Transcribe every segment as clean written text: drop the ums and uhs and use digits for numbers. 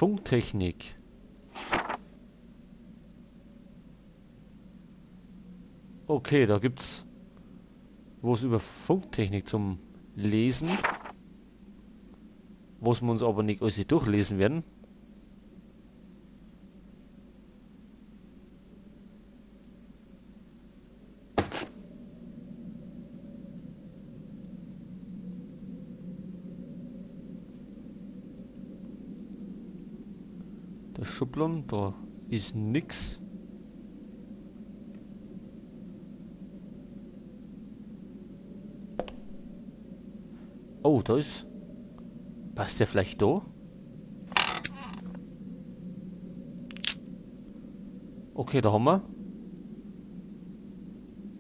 Funktechnik. Okay, da gibt's was über Funktechnik zum Lesen. Was wir uns aber nicht alles durchlesen werden. Der Schublon, da ist nix. Oh, da ist... Passt der vielleicht da? Okay, da haben wir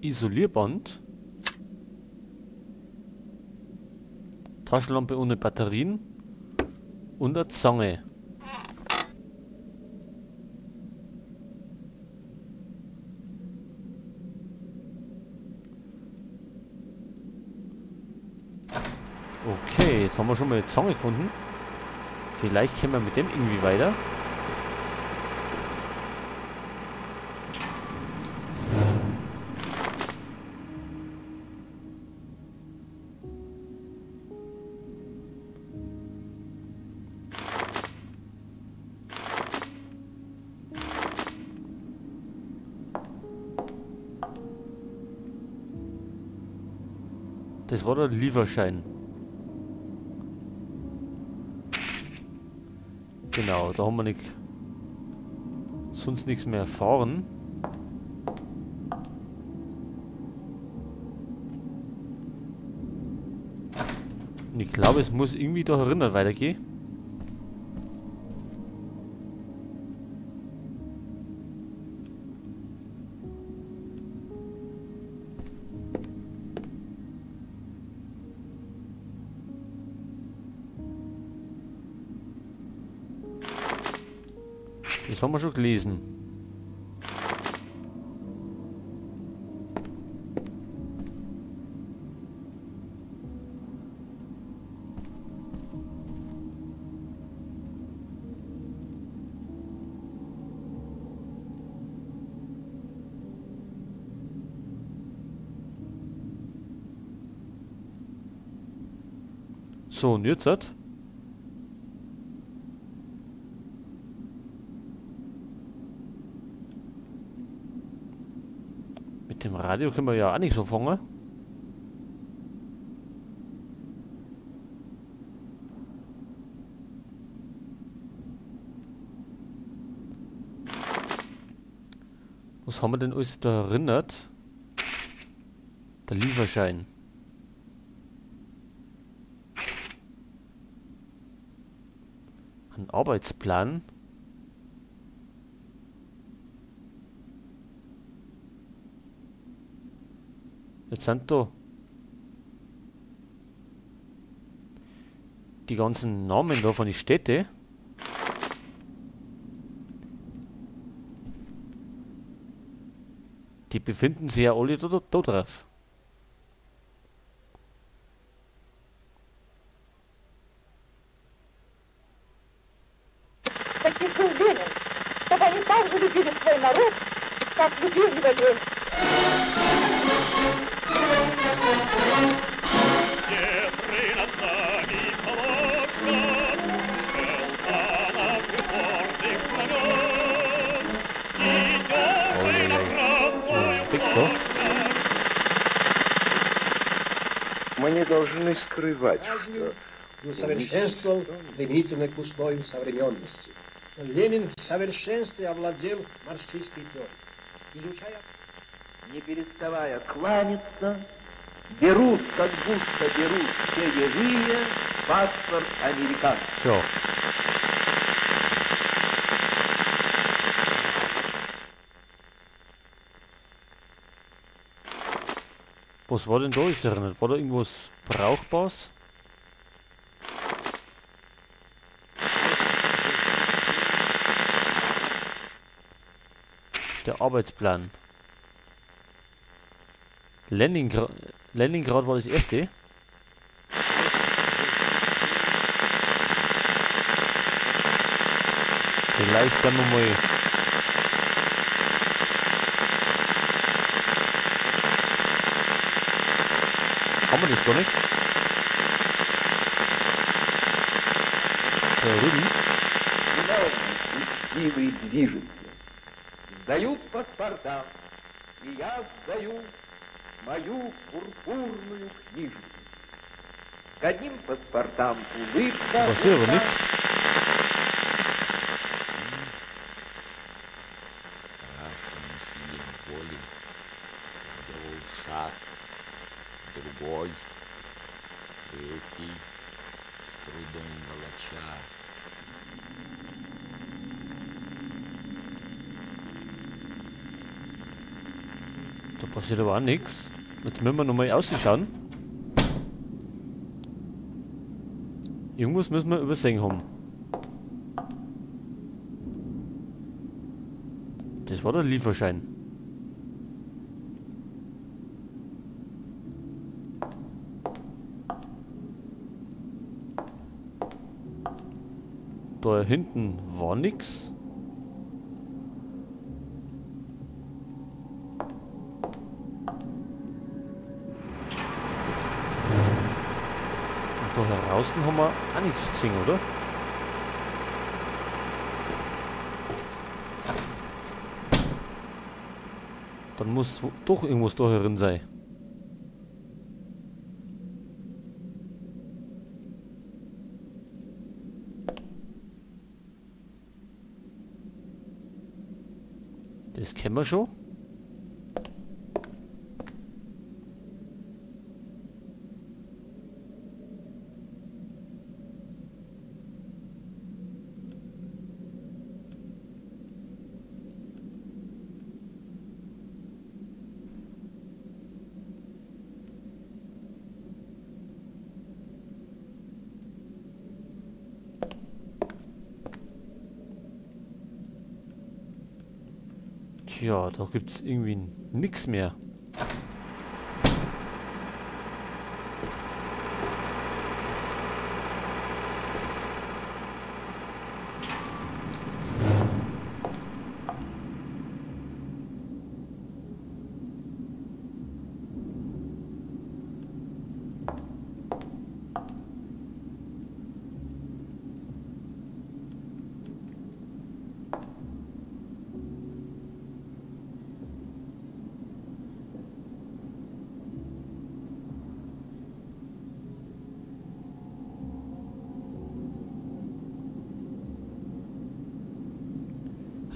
Isolierband. Taschenlampe ohne Batterien. Und eine Zange. Okay, jetzt haben wir schon mal eine Zange gefunden. Vielleicht können wir mit dem irgendwie weiter. Das war der Lieferschein. Genau, da haben wir nicht, sonst nichts mehr erfahren. Und ich glaube, es muss irgendwie da herinnen weitergehen. Das haben wir schon gelesen. So, und jetzt hat... Mit dem Radio können wir ja auch nicht so fangen. Was haben wir denn alles da erinnert? Der Lieferschein. Ein Arbeitsplan. Jetzt sind da die ganzen Namen da von den Städten. Die befinden sich ja alle da drauf. Таких был Ленин, чтобы они так же любили свой народ, как любил его Ленин. Ветры над нами полощут шелка наших гордых знамен. Идем мы на Красную площадь. Мы не должны скрывать, что... Не совершенствовал применительно к условиям современности. Ленин в совершенстве овладел марксистской теорией. Изучая... Не переставая кланяться, берут, как будто берут все евреи, паспорт американцев. Все. Was war denn da? Ist erinnert? War da irgendwas Brauchbares? Der Arbeitsplan. Leningrad war das erste. Vielleicht dann wir mal. Haben wir das gar nicht? Da drüben. Учтивый движется. Сдают паспорта, и я сдаю мою пурпурную книжку. К одним паспортам улыбка. Passiert aber nichts. Страшным усилием воли сделал шаг, другой, третий, с трудом волоча. Da passiert aber auch nichts. Jetzt müssen wir nochmal ausschauen. Irgendwas müssen wir übersehen haben. Das war der Lieferschein. Da hinten war nix. Und da draußen haben wir auch nichts gesehen, oder? Dann muss doch irgendwas da herin sein. Das kennen wir schon. Tja, da gibt's irgendwie nix mehr.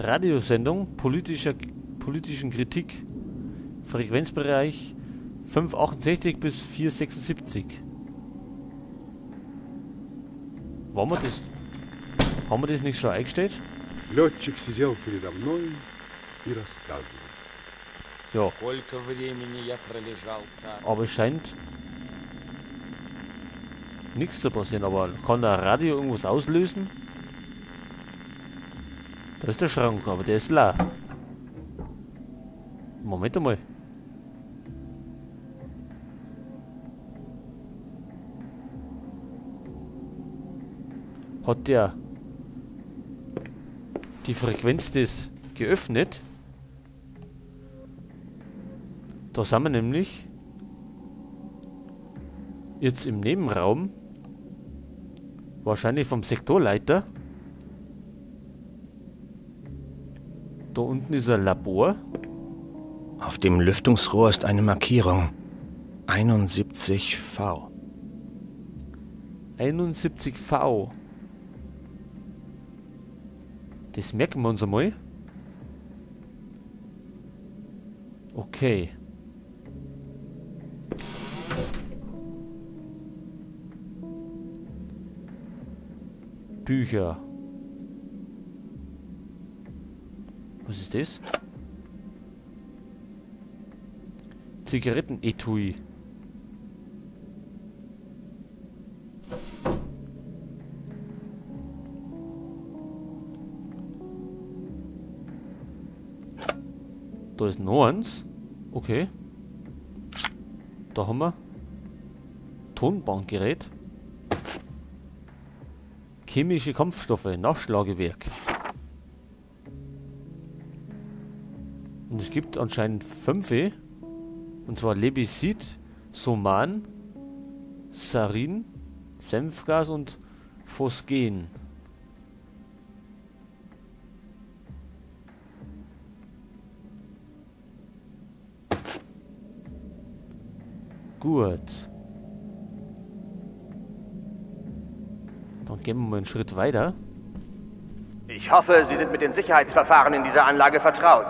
Radiosendung politischen Kritik, Frequenzbereich 568 bis 476. Haben wir das nicht schon eingestellt? Летчик сидел передо мной и рассказывал. Ja. Сколько времени я пролежал так? Aber es scheint nichts zu passieren. Aber kann der Radio irgendwas auslösen? Da ist der Schrank, aber der ist leer. Moment einmal. Hat der die Frequenz des geöffnet? Da sind wir nämlich jetzt im Nebenraum. Wahrscheinlich vom Sektorleiter. Da unten ist ein Labor. Auf dem Lüftungsrohr ist eine Markierung. 71V. 71V. Das merken wir uns einmal. Okay. Bücher. Was ist das? Zigarettenetui. Da ist noch eins. Okay. Da haben wir Tonbandgerät. Chemische Kampfstoffe, Nachschlagewerk. Und es gibt anscheinend 5. Und zwar Lebisit, Soman, Sarin, Senfgas und Phosgen. Gut. Dann gehen wir mal einen Schritt weiter. Ich hoffe, Sie sind mit den Sicherheitsverfahren in dieser Anlage vertraut.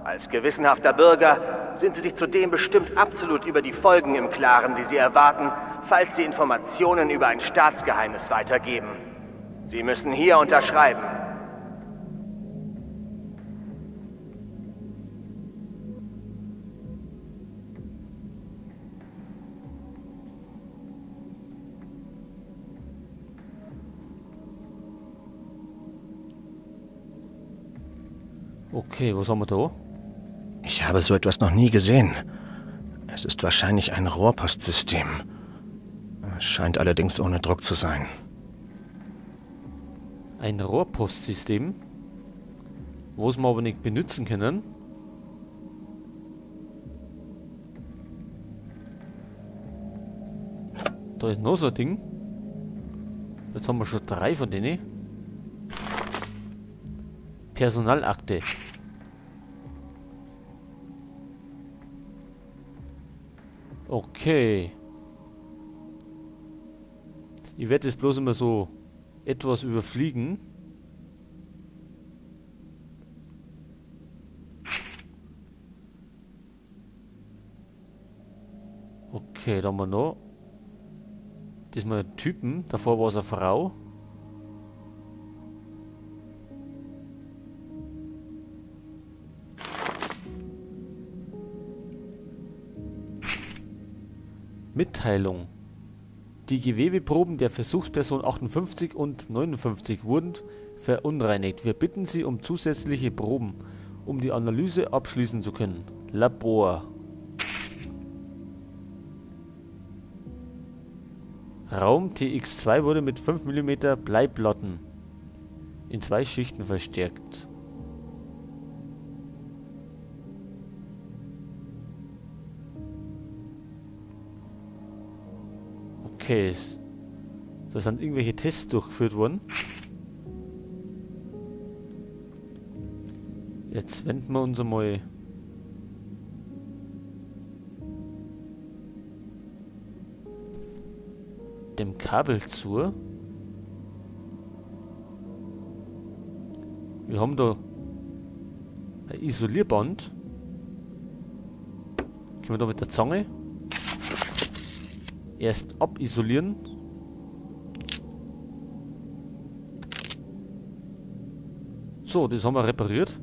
Als gewissenhafter Bürger sind Sie sich zudem bestimmt absolut über die Folgen im Klaren, die Sie erwarten, falls Sie Informationen über ein Staatsgeheimnis weitergeben. Sie müssen hier unterschreiben. Okay, was haben wir da? Ich habe so etwas noch nie gesehen. Es ist wahrscheinlich ein Rohrpostsystem. Es scheint allerdings ohne Druck zu sein. Ein Rohrpostsystem, was wir aber nicht benutzen können. Da ist noch so ein Ding. Jetzt haben wir schon 3 von denen. Personalakte. Okay. Ich werde jetzt bloß immer so etwas überfliegen. Okay, da haben wir noch. Diesmal einen Typen. Davor war es eine Frau. Mitteilung. Die Gewebeproben der Versuchsperson 58 und 59 wurden verunreinigt. Wir bitten Sie um zusätzliche Proben, um die Analyse abschließen zu können. Labor. Raum TX2 wurde mit 5 mm Bleiplatten in 2 Schichten verstärkt. Okay, da sind irgendwelche Tests durchgeführt worden. Jetzt wenden wir uns einmal dem Kabel zu. Wir haben da ein Isolierband. Können wir da mit der Zange erst abisolieren. So, das haben wir repariert.